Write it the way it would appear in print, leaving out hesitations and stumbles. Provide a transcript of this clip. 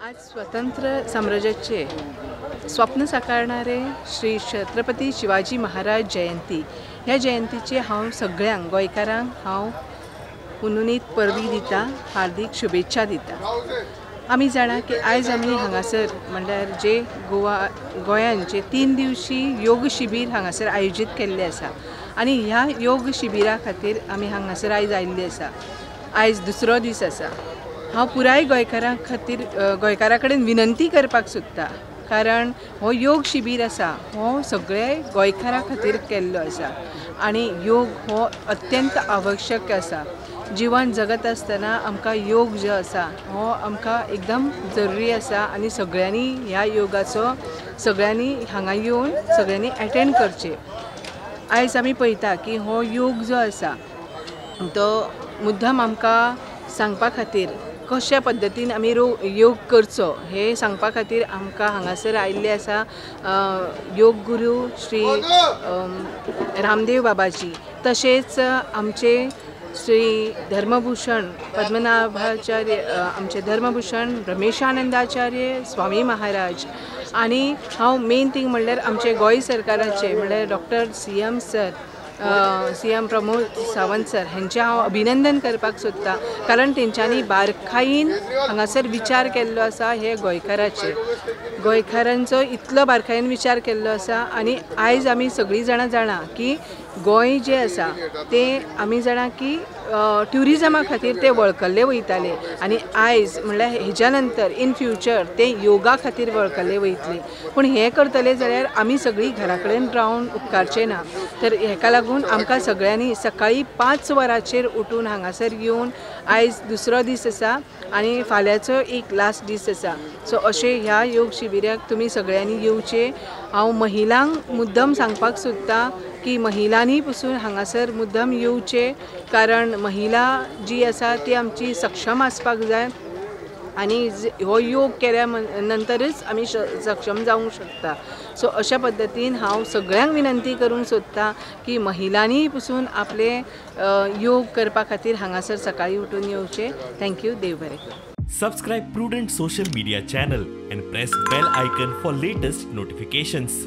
आज स्वतंत्र साम्राज्याचे स्वप्न साकारणारे श्री छत्रपती शिवाजी महाराज जयंती, ह्या जयंतीचे हांव सगळ्यांक गोंयकारांक हांव पुनूनीत परबी दिता, हार्दिक शुभेच्छा दिता। आमी जाणा की आयज आमी हांगासर म्हणल्यार जे गोवा गोंयान जे 3 दिवशी योग शिबीर हांगासर आयोजीत केल्ले आसा आनी ह्या योग शिबिरा खातीर आमी हांगासर आयज आयिल्ले आसा। आयज दुसरो दीस आसा। हांव पुराय गोंयकारां खातीर गोंयकारां कडेन विनंती करपाक सोदता, कारण हो योग शिबीर आसा हो सगळे गोंयकारां खातीर केल्लो आसा आनी योग हो अत्यंत आवश्यक आसा। जीवन जगत आसतना आमकां योग जो आसा हो आमकां एकदम जरुरी आसा आनी सगळ्यांनी ह्या योगाचो सगळ्यांनी हांगा येवन सगळ्यांनी एटेंड करचें। आयज आमी पळयता की हो योग जो आसा तो मुद्दम आमकां सांगपा खातीर कशा पद्दतीन आमी योग करचो हें सांगपा खातीर आमकां हांगासर आयिल्ले आसा योग गुरू श्री रामदेव बाबाजी, तशेंच आमचे श्री धर्मभूषण पद्मनाभाचार्य, आमचे धर्मभूषण रमेशानंदाचार्य स्वामी महाराज आनी हांव मेन थींग म्हणल्यार आमचे गोंय सरकाराचे म्हणल्यार doctor CM sir, CM Pramod Sawant sir हेंचें हांव अभिनंदन करपाक सोदता, कारण तेंच्यांनी बारकायेन हांगासर विचार केल्लो आसा हे गोंयकाराचेर, गोंयकारांचो इतलो बारकायेन विचार केल्लो आसा आनी आयज आमी सगळीं जाणां जाणा की गोंय जें आसा तें आमी जाणा की ट्युरिजमा खातीर ते वळखल्ले वयताले आनी आयज म्हणल्यार हेज्या नंतर इन फ्युचर ते योगा खातीर वळखल्ले वयतले। पूण हें करतले जाल्यार आमी सगळीं घरा कडेन रावन उपकारचें ना, तर हेका लागून आमकां सगळ्यांनी सकाळीं 5 वरांचेर उठून हांगासर येवन आयज दुसरो दीस आसा आनी फाल्यांचो एक लास्ट दीस आसा। सो अशें ह्या योग शिबिराक तुमी सगळ्यांनी येवचें। हांव महिलांक मुद्दम सांगपाक सोदता की महिलांनी पसून हांगासर मुद्दम येवचें, कारण महिला जी आसा ती आमची सक्षम आसपाक जाय आनी हो योग केल्या नंतरच आमी सक्षम जावंक शकता। सो अशा पद्दतीन हांव सगळ्यांक विनंती करूंक सोदता की महिलांनी पसून आपले योग करपा खातीर हांगासर सकाळीं उठून येवचें। Thank you, देव बरें करूं। Subscribe Prudent social media channel and press bell icon for latest notifications.